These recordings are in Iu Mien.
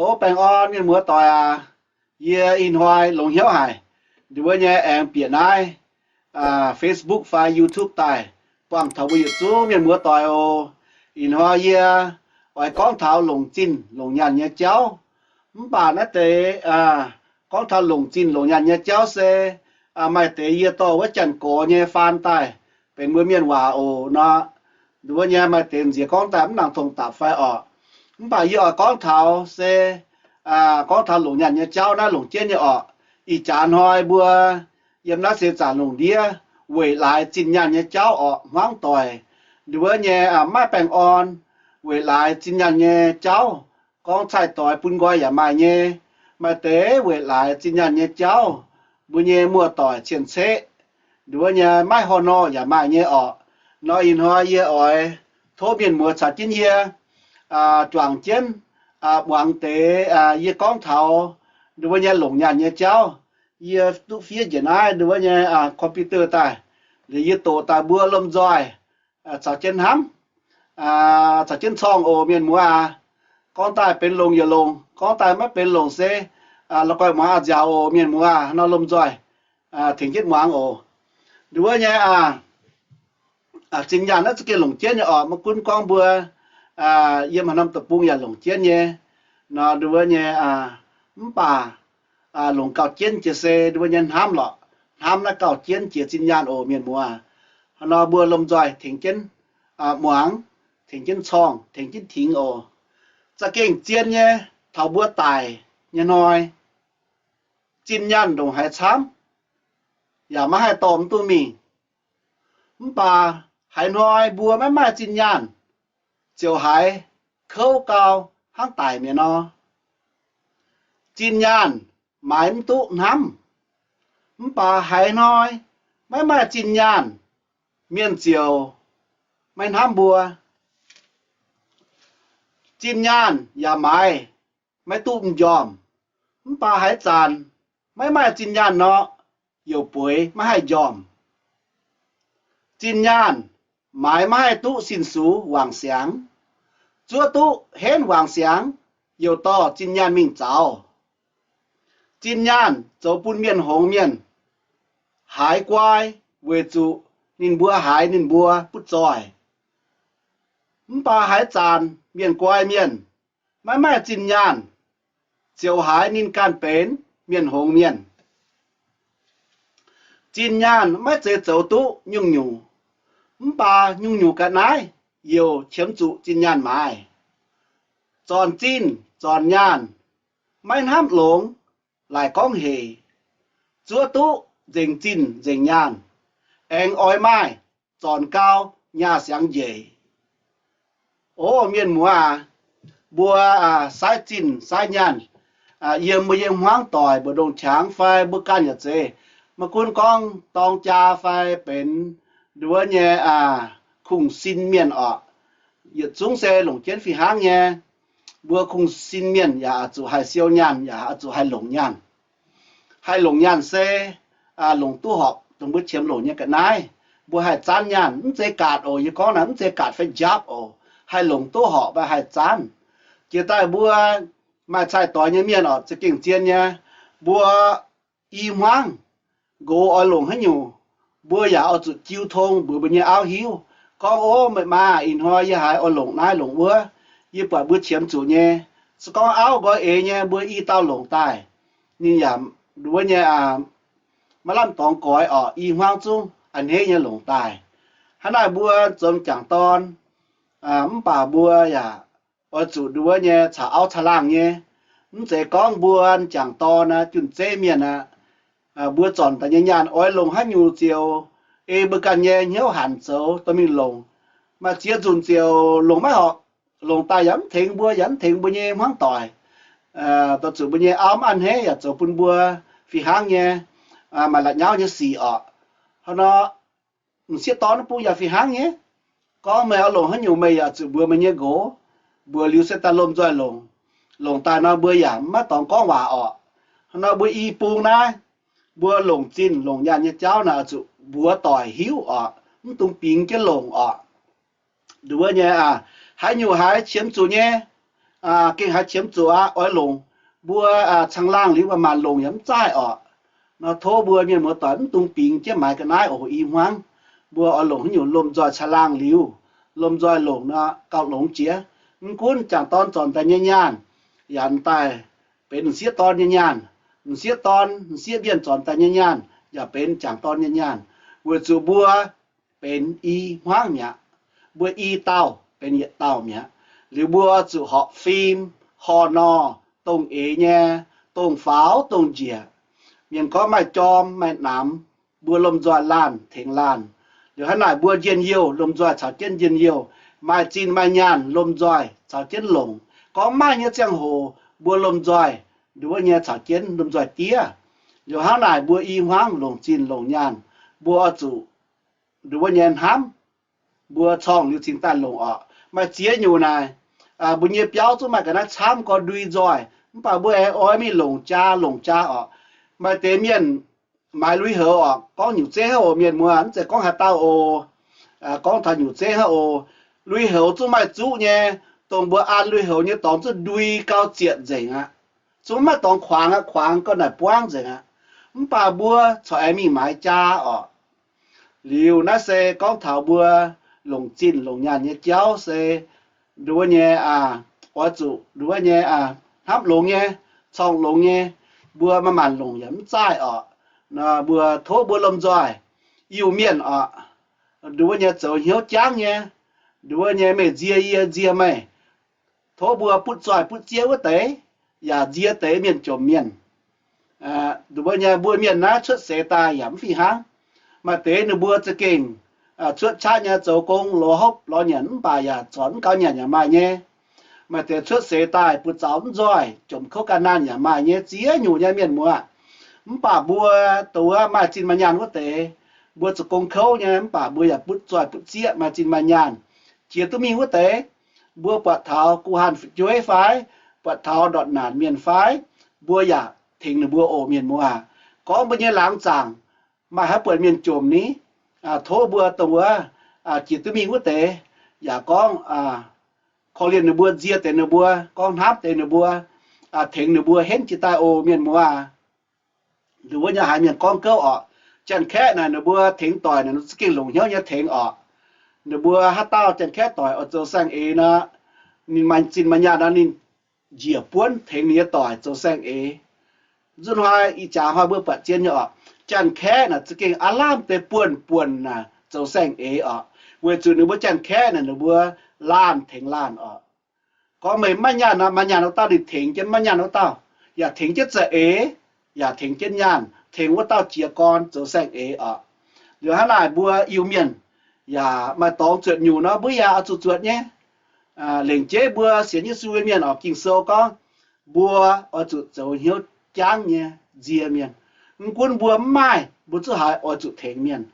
O, baengh orn mienh muoz doic aac. Yie ih hnoi longx hnyouv haic, nduov nyei aengx bieqc naaiv Facebook fai YouTube daaih buangh taux mbuo yietc zungv mienh muoz doic oc. Ih hnoi yie oix gorngv taux longc zinh longc nyaanh nyei jauv. Mv baac naaiv deix gorngv taux longc zinh longc nyaanh nyei jauv se maaih deix yie dorh wuov Janx-Gorx nyei faan daaih benx mbuo mienh waac oc nor. Nduov nyei maaih deix nziex gorngv daaih mv nangc tongx dapc fai orqc. Mv baac yie oix gorngv taux se gorngv taux longc nyaanh nyei jauv naaiv longc jienv nyei orqc. Ih jaax hnoi mbuo yiem naaiv se zanc lungh ndiev weic laaix zinh nyaanh nyei jauv orqc hmuangv doic. Nduov nyei maiv baengh orn weic laaix zinh nyaanh nyei jauv. Gorngv caih doix bun nqoi yaac maaih nyei. Maaih deix weic laaix zinh nyaanh nyei jauv mbuo nyei muoz-doic cien-ceqv nduov nyei maiv horh nor yaac maaih nyei orqc. Nor ih hnoi yie oix tov mienh muoz caux jienv yie juangc jienv muangx deix yie gorngv taux nduov nyei longc nyaanh nyei jauv. Yie duqv fiev njiec naaiv nduov nyei computer daaih, liuz yie doqc daaih mbuo lomh nzoih caux jienv hnamv, caux jienv corngh oc mienh muoz aac. Gorngv daaih benx longc yietc longc, gorngv daaih maiv benx longc se la'guaih muangx a'nziaauc oc mienh muoz aac. Nor lomh nzoih tengx jienv muangx oc. Nduov nyei zinh nyaanh naaiv za'gengh longc jienv nyei orqc. Maiv gunv gorngv mbuo yiem haaix norm deic-bung yaac longc jienv nyei. Nor nduov nyei mv baac longc gauh jienv jiex se nduov nyei hnamv lorqc. Hnamv naaiv gauh jienv jiex zinh nyaanh oc mienh muoz. Nor mbuo lomh nzoih tengx jienv muangx, tengx jienv corngh, tengx jienv tingx oc. Za'gengh zien nyei, taux mbuo daic nyei hnoi, zinh nyaanh ndongc haaix camv yaac maiv haih dorh mv duqv mingh. Mv baac haaix hnoi mbuo maiv maaih zinh nyaanh, ziouc haiz kouv gau hnangv daic mi'aqv nor. Zinh nyaanh maaiz mv duqv hnamv. Mv baac haaix hnoi maiv maaih zinh nyaanh, mienh ziouc maiv hnamv mbuo. Zinh nyaanh yaac maaiz maiv duqv m'njormh. Mv baac haaix zanc maiv maaih zinh nyaanh nor, youc bueix maiv haih njormh. Zinh nyaanh maaiz maiv haih duqv sin-sux wangc siangx. Zuov duqv henv wangc siangx, youc dorh zinh nyaanh mingh zaux. Zinh nyaanh zoux bun mienh hngongx mienh haiz guai, weic zuqc ninh mbuo haiz ninh mbuo butv zoih. Mv baac haaix zanc mienh guai mienh, maiv maaih zinh nyaanh, ziouc haiz ninh ganh benx mienh hngongx mienh. Zinh nyaanh maiv zeiz zoux duqv nyungc-nyungc, mv baac nyungc-nyungc ga'naaiv youc qiemx zuqc zinh nyaanh maaiz. Zornc zinh zornc nyaanh, maiv hnamv longx, laaic gorngv hec, zuov duqv nzengc zinh nzengc nyaanh, aengx oix maaih zornc gau nyaah siangx njiec. O mienh muoz aac, mbuo saaiv zinh saaiv nyaanh yiem mbuo nyei hmuangv doic, mbu'ndongx qangx fai mbuo ganh yaac zeiz, maiv gunv gorngv dorng jaa fai benx nduov nyei kungx-sin mienh orqc, yietc zungv se longc jienv fih hnangv nyei. Mbuo kungx-sin mienh yaac zuqc haih siou nyaanh, yaac zuqc haih longc nyaanh. Haih longc nyaanh se longc duqv horpc dongh mbuo qiemx longc nyei ga'naaiv. Mbuo haih zaanv nyaanh, mv zeiz gaatc oc. Yie gorngv naaiv mv zeiz gaatc fai njapv oc. Haih longc duqv horpc fai haih zaanv. Jiex daaih mbuo maaih caih doix nyei mienh orqc, za'gengh zien nyei. Mbuo i hmuangv nqox oix longc haaix nyungc, mbuo yaac oix zuqc jiu tong mbuox mbuo nyei auv hiuv. Gorngv, Ov, meih maa, ih hnoi yie haiz oix longc naaiv longc wuov, yie buatc mbuo qiemx zuqc nyei. Se gorngv auv nqoi eix nyei, mbuo i dauh longc daaih, ninh yaac nduov nyei maiv lamh dorngx goix orqc, i hmuangv zungv a'hneiv nyei longc daaih. Hnangv naaic mbuo zoux m'jangc dorn, mv baac mbuo yaac oix zuqc nduov nyei caux auv caangh laangh nyei. Mv zeiz gorngv mbuo m'jangc dorn aqv, junh zeiv mienh aqv, mbuo zornc daaih nyei nyaanh oix longc haaix nyungc ziouc ei mbuo ganh nyei hnyouv hanc zoux dorh mingh longc. Maaih ziex nzunc ziouc longc maiv horpc, longc daaih yaac mv tengx mbuo, yaac mv tengx mbuo nyei hmuangv doic. Dorh zuqc mbuo nyei auv mv a'hneiv yaac zoux bun mbuo fih hnangv nyei, maaih la'nyauv nyei sic orqc. Hnangv nor, m'sieqv dorn bung yaac fih hnangv nyei. Gorngv meih oix longc haaix nyungc meih yaac zuqc mbuox meih nyei nqox. Mbuox liuz se daaih lomh nzoih longc. Longc daaih nor mbuo yaac maiv dorngx gorngv waac orqc. Hnangv nor mbuo i bung naaiv, mbuo longc zinh longc nyaanh nyei jauv naaic oix zuqc mbuox doic hiuv orqc, mv dungx bingx jienv longc orqc. Nduov nyei, haaix nyungc haiz qiemx zuqc nyei, gengh haiz qiemx zuqc aqv, oix longc. Mbuo caangh laangh liuz maaih maanc longc yaac mv zaih orqc. Nor tov mbuo mienh muoz doic mv dungx bingx jienv maaiz ga'naaiv oc, i hmuangv. Mbuo oix longc haaix nyungc lomh nzoih caangh laangh liuz, lomh nzoih longc nor gauh longx jiex. Mv gunv jangc dorn zornc daaih nyei nyaanh, yaac daaih benx m'sieqv dorn nyei nyaanh. M'sieqv dorn, m'sieqv mienh zornc daaih nyei nyaanh yaac benx jangc dorn nyei nyaanh, weic zuqc mbuo benx i hmuangv mi'aqv. Mbuo i dauh benx yietc dauh mi'aqv. Liuz mbuo zuqc horpc fim, horh nor, dongh eix nyei, dongh faaux dongh njiec. Mienh gorngv maaih jorm maaih namx, mbuo lomh nzoih laanh tengx laanh. Liuz hnangv naaic mbuo njien-youh lomh nzoih caux jienv njien-youh, maaih zinh maaih nyaanh lomh nzoih caux jienv longc. Gorngv maaih nyei ziangh hoc mbuo lomh nzoih nduov nyei caux jienv lomh nzoih diev. Liuz hnangv naaic mbuo i hmuangv longc zinh longc nyaanh, mbuo oix zuqc nduov nyei hnamv. Mbuo corngh liuz cingx daaih longc orqc. Maaih ziex nyungc naaic, mbuo nyei biauv zungv maaih ga'naaiv camv gorx ndui nzoih, mv baac mbuo aengx oix mingh longc jaa longc jaa orqc. Maaih deix mienh maaiz lui-houx orqc, gorngv nyungc zeiv hnangv oc, mienh muoz, mv zeiz gorngv haaix dauh oc. Gorngv taux nyungc zeiv hnangv oc, lui-houx zungv maaih zuqv nyei, dongh mbuo an lui-houx nyei dorngx zungv ndui gau zietc nzengc aqv. Zungv maiv dorngx kuangx aqv, kuangx gau naaic buangv nzengc aqv. Mv baac mbuo corc aengx mingh maaiz jaa orqc. Liuz naaiv se gorngv taux mbuo longc zinh longc nyaanh nyei jauv se nduov nyei, oix zuqc nduov nyei, hnamv longx nyei, corngh longx nyei, mbuo maaih maanc longc yaac mv zaih orqc. Mbuo tov mbuo lomh nzoih Iu-Mienh orqc, nduov nyei zoux hnyouv jangv nyei, nduov nyei meih nzie yie, nzie meih. Tov mbuo butv zoih butv zieqv wuov deix, yaac nzie deix mienh jomc mienh. Nduov nyei mbuo mienh naaiv cuotv seix daaih yaac mv fih hnangv. Maaih deix ninh mbuo za'gengh cuotv qaqv nyei zoux gong lorz hopv lorz nyanc mv baac yaac corc mv gaux nyanc yaac maaih nyei. Maaih deix cuotv seix daaih buoz zaux mv nzoih, jomc kouv ga'naanh yaac maaih nyei, ziex nyungc nyei mienh muoz. Mv baac mbuo dongh wuov maaih zinh maaih nyaanh wuov deix, mbuo zoux gong kouv nyei mv baac mbuo yaac butv zoih butv zieqv maaih zinh maaih nyaanh. Jiex duqv mingh wuov deix, mbuo buatc taux guh hanh fu'jueiv fai, buatc taux ndortv naanc mienh fai, mbuo yaac tengx ninh mbuo oc mienh muoz. Gorngv mbuo nyei laangz zaangc maaih haaix buonc mienh jomc ni, tov mbuo dongh wuov jiex duqv mingh wuov deix yaac gorngv korv-lienh ninh mbuo, nzie deix ninh mbuo, gorngv hnamv deix ninh mbuo, tengx ninh mbuo henv jiez daaih oc mienh muoz. Nduov nyei haiz mienh gorngv gouv orqc, Janx-Kaeqv naaic ninh mbuo tengx doic naaic za'gengh longc hnyouv nyei tengx orqc. Ninh mbuo haaix dauh Janx-Kaeqv doic oix zoux saeng-eix nor, ninh maaih zinh maaih nyaanh nor ninh njiec buonv tengx ninh nyei doic zoux saeng-eix. Nzunc hnoi ih jaax hnoi mbuo buatc zien nyei orqc, Janx-Kaeqv naaic za'gengh aav lamh deix buonv-buonc naaic zoux saeng-eix orqc, weic zuqc ninh mbuo Janx-Kaeqv naaic ninh mbuo laanh tengx laanh orqc. Gorngv meih maiv nyaanh nor, maaih nyaanh wuov dauh ninh tengx jienv maiv nyaanh wuov dauh, yaac tengx jienv za'eix, yaac tengx jienv nyaanh, tengx wuov dauh jiez gorn zoux saeng-eix orqc. Liuz hnangv naaic mbuo Iu-Mienh yaac maaih dorngx zuotc nyungc nor mbuo yaac oix zuqc zuotc nyei. Lengc jeiv mbuo sienx Yesu nyei mienh orqc, Ging-Sou gorngv mbuo oix zuqc zoux hnyouv jangv nyei nzie mienh. Mv gunv mbuo mv maaih, mbuo zungv haiz oix zuqc tengx mienh.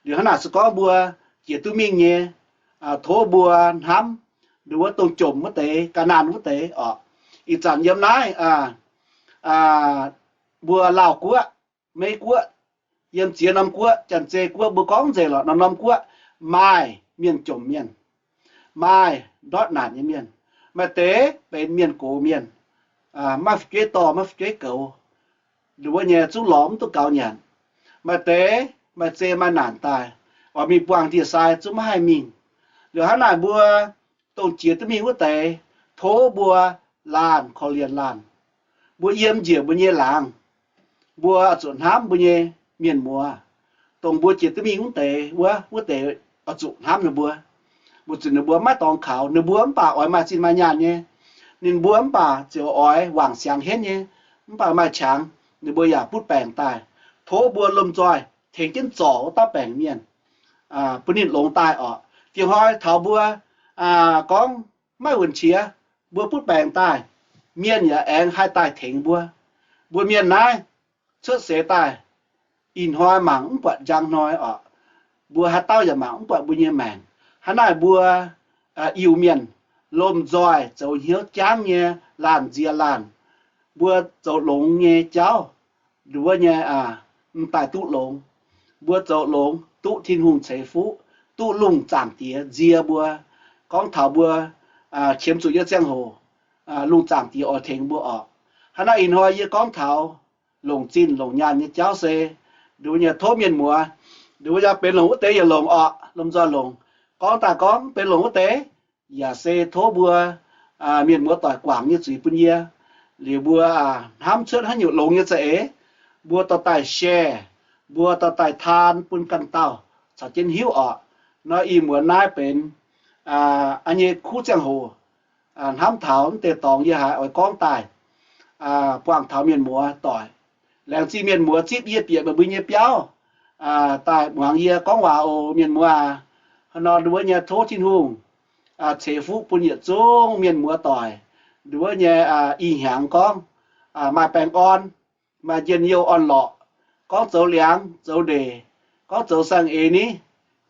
Liuz hnangv naaic se gorngv mbuo jiex duqv mingh nyei, tov mbuo hnamv nduov wuov dongh jomc wuov deix, ga'naanh wuov deix orqc. Ih zanc yiem naaiv mbuo Laauh Guoqv, Meiv Guoqv, yiem ziex norm guoqv, Janx-Zei Guoqv mbuo gorngv nzengc lorqc, norm-norm guoqv maaih mienh jomc mienh, maaih ndortv naanc nyei mienh. Maaih deix benx mienh gox mienh, maaih fu'jueiv dorh, maaih fu'jueiv goux, nduov nyei zungv lorz mv duqv gaux nyanc. Maaih deix maaih zei maaih naanc daaih, oix mingh buangh ndie-sai zungv maiv haih mingh. Liuz hnangv naaic mbuo dongh jiex duqv mingh wuov deix, tov mbuo laanh korv-lienh laanh. Mbuo yiem njiec mbuo nyei laangz, mbuo zuqc hnamv mbuo nyei mienh muoz. Dongh mbuo jiex duqv mingh wuov deix wuov, wuov deix oix zuqc hnamv ninh mbuo. Weic zuqc ninh mbuo maiv dorngx kaux, ninh mbuo mv baac oix maaih zinh maaih nyaanh nyei, ninh mbuo mv baac ziouc oix wangc siangx henv nyei, mv baac maaih qangx ninh mbuo yaac butv baengc daaih. Tov mbuo lomh nzoih tengx jienv zorc wuov dauh baengc mienh, bun ninh longx daaih orqc. Dieh hnoi taux mbuo gorngv maiv wuonc qiex, mbuo butv baengc daaih, mienh yaac aengx haih daaih tengx mbuo. Mbuo mienh naaiv cuotv seix daaih, ih hnoi mangc mv buatc njang hnoi orqc. Mbuo haaix dauh yaac mangc mv buatc mbuo nyei maengc. Hnangv naaic mbuo Iu-Mienh lomh nzoih zoux hnyouv jangv nyei laanh nzie laanh. Mbuo zoux longx nyei jauv, nduov nyei, m'daaih duqv longx. Mbuo zoux longx duqv Tin-Hungh ceix fuqv, duqv lungh zaangc Diex nzie mbuo. Gorngv taux mbuo qiemx zuqc nyei ziangh hoc, lungh zaangc Diex oix tengx mbuo orqc. Hnangv naaiv ih hnoi yie gorngv taux longc zinh longc nyaanh nyei jauv se nduov nyei tov mienh muoz, nduov nyei benx longc wuov deix yaac longc orqc, lomh nzoih longc. Gorngv daaih gorngv benx longc wuov deix yaac se tov mbuo mienh muoz doic guangc nyei zuiz bun yie, liuz mbuo hnamv cuotv haaix nyungc longx nyei za'eix, mbuo dorh daaih share, mbuo dorh daaih taan bun ganh dauh caux jienv hiuv orqc. Nor ih muonz naaiv benx nyei kuv ziangh hoc hnamv taux mv deix dorngx yie haiz oix gorngv daaih buangh taux mienh muoz doic. Laengz zingh mienh muoz zipv yie bieqc meih mbuo nyei biauv daaih muangx yie gorngv waac oc. Mienh muoz aac, hnangv nor nduov nyei tov Tin-Hungh ceix fuqv bun yietc zungv mienh muoz doic nduov nyei ih hnyangx gorngv maaih baengh orn, maaih njien-youh orn-lorqc, gorngv zoux liangx zoux ndeic, gorngv zoux saeng-eix ni,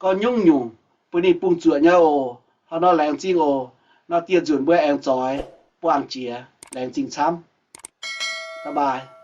gorngv nyungc-nyungc bun ninh bungx zuoqc nyei oc. Hnangv nor laengz zingh oc. Nor dieh nzunc mbuo aengx zoix buangh jiex. Laengz zingh camv. Bye bye.